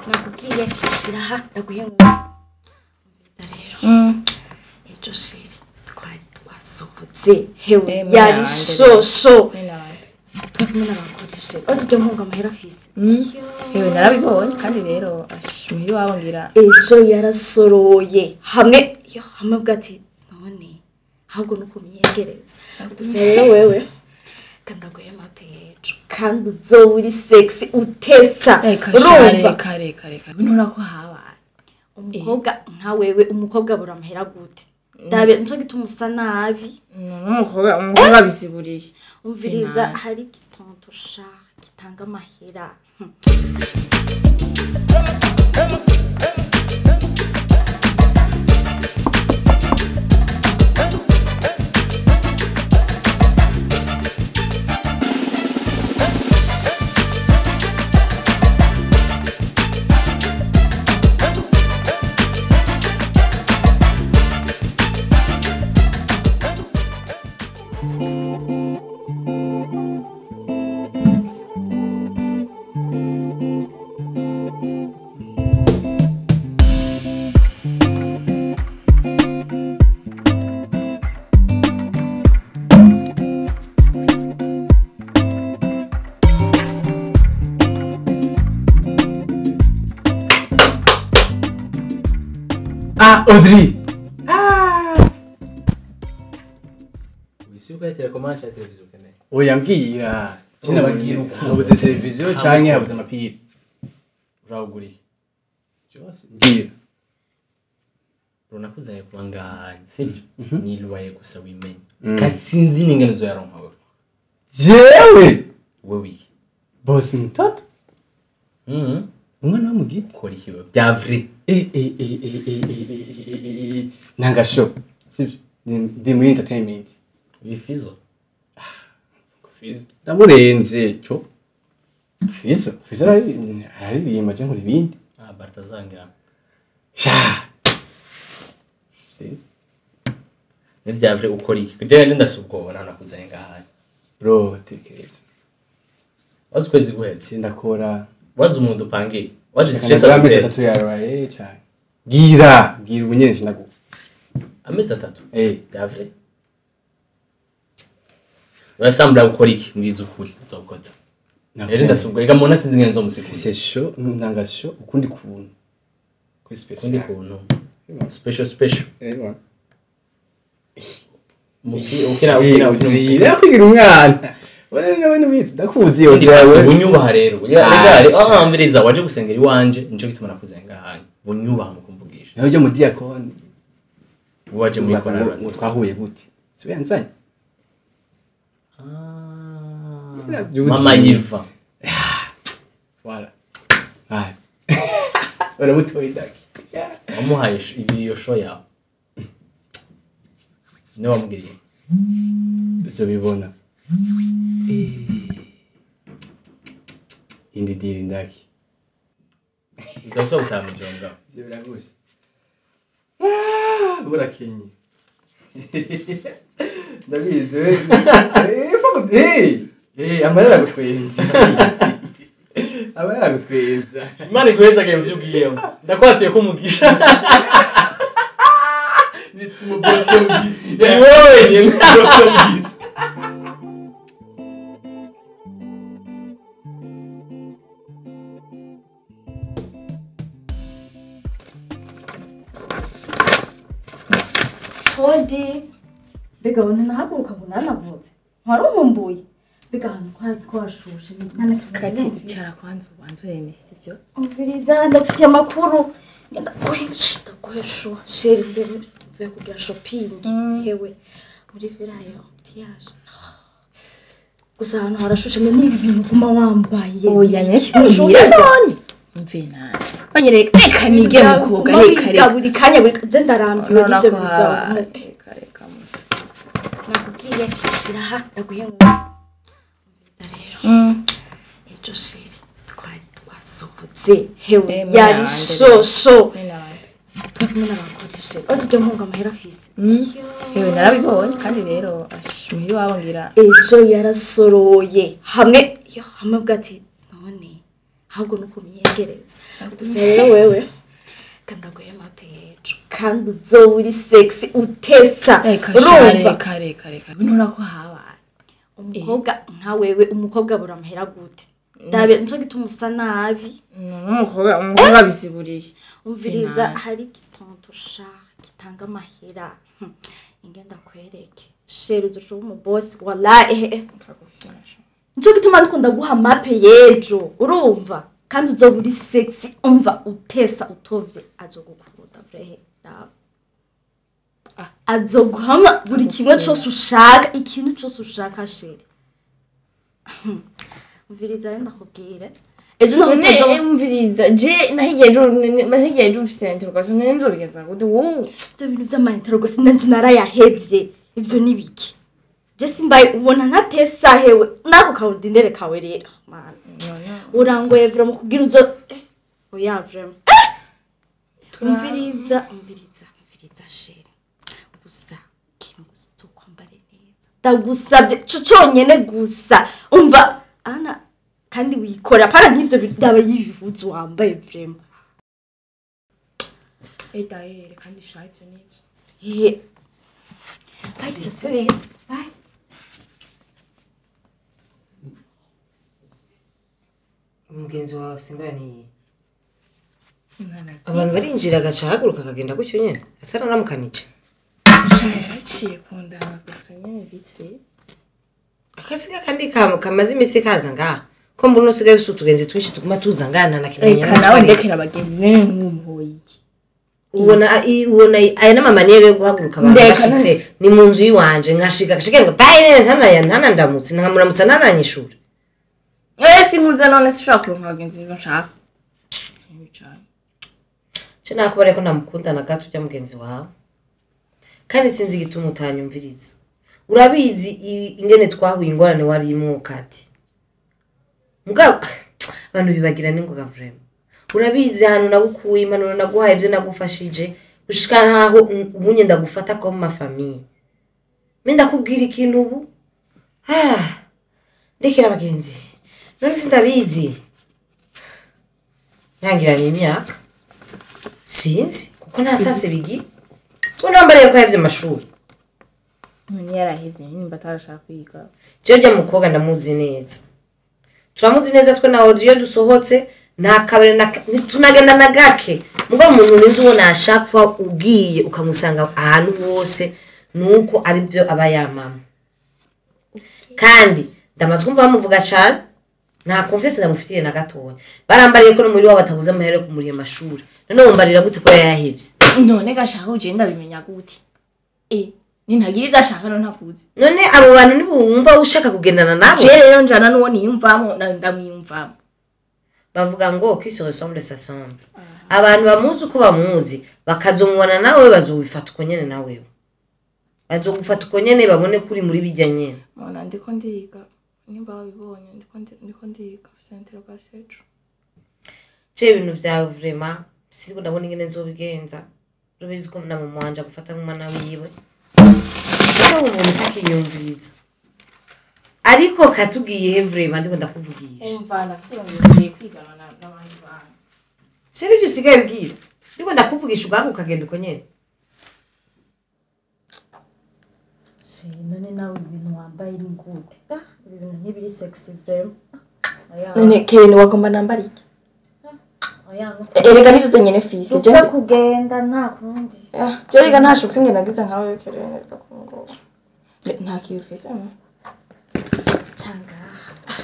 Nakubwiye shiraha ndaguhe umviriza rero. Ejo chéri twari twasohotse hewe yari shosho. Twari kumwe n'abakoreshe. Ozi mpunga amahera afise. Hewe narabibonye kandi rero muhiri wabo ngira ejo yarasoroye hamwe yo hamwe bwa ati none ahubwo nuko munyegereza. Gusa rero wewe kandaguye mapejo kandi uzowuri sexy utesa urumva reka none ko habaye umukobwa nka wewe umukobwa bura amahera gute dabe nico gituma usa nabi umukobwa bisiguriye umviriza hari gitonto sha gitanga amahera. Ah, Audrey! Ah! Telekomanda cyangwa televiziyo ukeneye? Oya mbwira. Habuze televiziyo canke habuze amapira. Urawuguriye. Byose mbwira. Runakuzanye kuba ngaha, sibyo? Ni loyer gusa wimenye. Kasinzi n'ingene uzoyaronka wewe. Jewe! Wewe iki? Boss mtoto? Umwana w'umugiti? Ukora iki wewe? Bya vrai. Nangasho. Sibyo? Ndi muri entertainment. Fizo. Fizo. Ndamurenze cyo. Fizo, Fizo araririmba je nkora ibindi. Ah, Bartazangira. Sha. Sinzi. Ni vya vrai ukora iki? Kugira ngo ndafise ubwoba nta nakuzanye ngaha. Bro, tekereza. Wazi kwezi guhetse. Sindakora. Wazi umuntu upangiye. Wazi stress amezi atatu yaraye cyane. Gira, gira ubunyene ndagu. Amezi atatu? Eh, vya vrai. Urasambura gukora iki mbwiza ukuri uzokoza. Rero ndasubwa ega mona sinzi ngene nzomusigura. C'est chaud ndangasho ukundi kuntu. Kuri special. Ukundi kuntu. Special special. Eh. Muki ukira ukira ukira kwigira umwana. Wewe nawe nubizi ndakuzi yo ndawe. Bunyubaha rero. Rega ah mbiriza waje gusengera iwanje nico gituma nakuzenga hanye. Bunyubaha mu kumvugisha. Nawe uje mu diakoni. Waje muri korali. Ngo twahuye gute? Siwe yanzanye. Mama Yiva. Voilà. Ah. Uramutoye ndaki. Wamuhaye iyo show yawe. Ne wamugiriye. Uzobibona. Indi diri ndaki. Uzosaba utamjonga. Ivyo biragusha. Ah, burakenye. Ndabizi we. Fuck hey. Amarira gutwenza. Amarira gutwenza. Imana iguheza game vyugiyemo. Ndakwatuye ko umugisha. Nituma boss mugiti. Ni wowe nyene boss mugiti. Hodi. Mbega wone nahaguruka ngo nanavutse. Wari umumbuye. Mbega ahantu ko hashushe Kati icara kwanza ubanze yeme sivyo? Umviriza ndafitiye amakuru. Ndaguhesha chéri mvuye kugira shopping hewe muri Ferayo tiyaje. Gusa ahantu harashushe n'ibi bintu uguma wambaye. Oya nyeshuye none. Mve nabi. Banyereka reka nige mukobwa reka reka. Buri kanya buri je ndarambiwe n'ivyo bintu byawe. Reka reka. Nakubwiye shiraha ndaguhe umviriza rero. Ejo chéri twari twasohotse hewe yari shosho. Twari kumwe n'abakoreshe. Ozi mpunga amahera afise. Hewe narabibonye kandi rero muhiri wabo ngira ejo yarasoroye hamwe yo hamwe bwa ati none ahubwo nuko munyegereza. Gusa rero wewe kandaguye mapejo kandi uzoba uri sexy utesa. Urumva reka reka none ko habaye umukobwa nka wewe, umukobwa abura amahera gute? Dabe nico gituma usa nabi. Umukobwa bisiguriye. Umviriza, hari igitonto sha gitanga amahera. Ingenda kwereke sheri, uzoca uba umubosi wallahi. Nico gituma ndiko ndaguha mape y'ejo, urumva? Kandi uzoba uri sexy, umva utesa utovye, azogukunda vrehe. Azoguhama buri kimwe cose ushaka, ikintu cose ushaka sheri. Umviriza rero ndakubwire ejo naho utazoba. Umviriza, je nahigiye ejo mfise interrogation, none nzobigenza gute wowe? Ivyo bintu vy'ama-interrogation nanje narayahevye. Ivyo ni biki? Je simbaye ubona ntatesa hewe nako kawudindere kawe rero mana. Urangoye vraiment kugira uzo oya vraiment. Umviriza umviriza umviriza sheri, gusa kimwe gusa uzokwambare neza, ndagusabye co conyene gusa, umva ana, kandi wikora para nk'ivyo byaba yibihuzu wambaye vraiment. Edaere kandi sha ivyo nivyo. Bye Jose. Bye. Umugenzi wawe afise ingorane yihe? Abantu barinjira agaca ahaguruka akagenda gutyo nyene ataranamukanije. Sha yaraciye kundaba gusa nyene vite. Akasiga kandi kamaze imisi kaza ngaha, ko mbona usigaye ufise utugenzi twinshi tuguma tuza ngaha ntanakimenya. Reka nawe ndekera abagenzi nene nk'umuhoyi. Ubona ubona aya n'amamaniyeri yo guhaguruka abantu bashitse ni mu nzu yiwanje, nkashika gashika ngo bye, ntanaya ntanandamutse, nkamuramutsa ntananyishura. Sinkunze none sishobora kuronka abagenzi bashaka. Ce nakubara ko ntamukunda na gato ujya mugenzi wawe, kandi sinzi igituma utanyumviriza. Urabizi ingene twahuye ingorane warimwo kati mugabo abantu bibagira n'ingoga vraiment. Urabizi ahantu nagukuye, impanuro naguhaye, ibyo nagufashije gushika nkaho ubunye ndagufata ko mu mafamiye. Mbe ndakubwira ikintu ubu, ndekera abagenzi none sindabizi nyangira ni imyaka sinzi kuko nta sase bigira. Ubu wambariye ko yahevye amashuri. None yarahevye nimba atarashaka kwiga. Jewe urya mukobwa ndamuzi neza, turamuzi neza twe na Audrey, iyo dusohotse nta kabare tunagenda na gake. Mugabo umuntu nizi uwo nashaka ugiye ukamusanga ahantu hose nuko aribyo aba yamama. Kandi ndamaze kumva bamuvuga cane, nta confiance ndamufitiye na gatoya. Barambariye ko no muri wabo batabuze amahera yo kumuriha amashuri, none wumbarira gute ko yayahevye? None gashaka ugenda bimenya gute? Nintagira ivyo ashaka none ntakuzi. None abo bantu nibo wumva ushaka kugendana nabo? Je rero njana n'uwo niyumvamo ndamwiyumvamo. Bavuga ngo qui se ressemble s'assemble. Abantu bamuzi uko bamuzi bakazomubona nawe bazobifata uko nyene, nawe bazogufata uko nyene, babone kuri muri bijya nyene. Mona ndiko ndiga nimba wabibonye, ndiko ndiga mfise interrogation ejo. Ce ibintu vyawe vraiment siriko ndabona ingene nzobigenza. Urabizi ko na mama wanje agufata nk'umwana wiwe, ariko ubu ntakiyumviriza. Ariko katubwiye he vraiment ndiko ndakuvugisha. Umva ndafise ngiye kwigana n'abandi bantu. Se nivyo usigaye ubwira, ndiko ndakuvugisha ubwangu ukagenda uko nyene. None nawe ibintu wambaye ni gute? Ibi bintu ntibiri sexy vraiment. None Keren wagomba nambara iki? Erega nivyo nyene fisi. Dupfa kugenda nta kundi. Je rega nta shopping nagize nkawe Keren, reka kungo. Nta kintu ufise. Canga.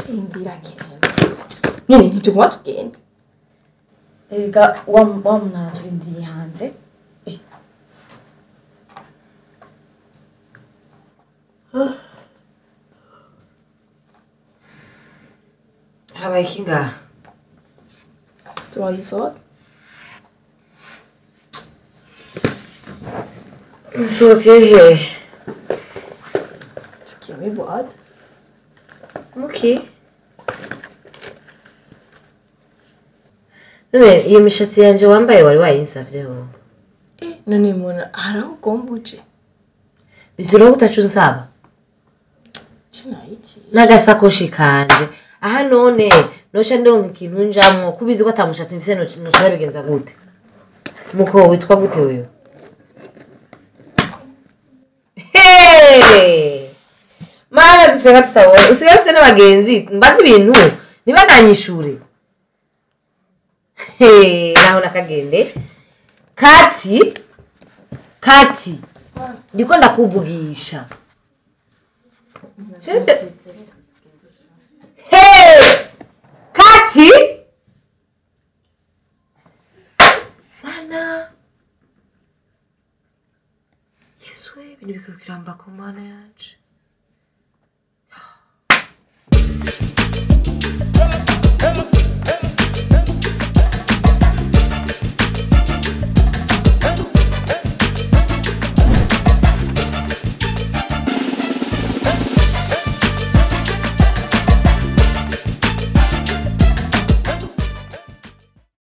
Indira Keren. None ntituguma tugenda. Erega wa mwana turindiriye hanze. Habaye iki ngaha? Tubanza dusohoke. Nsohoke he? Tugiye muri boîte. Muki? None iyo mishatsi yanje wambaye wari wayinsavyeho? None mbona hari aho ugomba uje. Bizira utacu nsaba? Cinayiki. N'agasakoshi kanje. Aha none Noca ndonka ikintu njamwo kubizi ko atamushatsi mfise noca ndabigenza gute? Muko witwa gute wewe? Hey! Mana ziseka tutabona. Usigaye ufise n'abagenzi mbaza ibintu ntibananyishure. Hey, naho nakagende. Kati Kati ndiko ndakuvugisha. Sivyo? Hey! Kati! Mana! Yesu we, ibintu bikaba biramba ku mana yanje.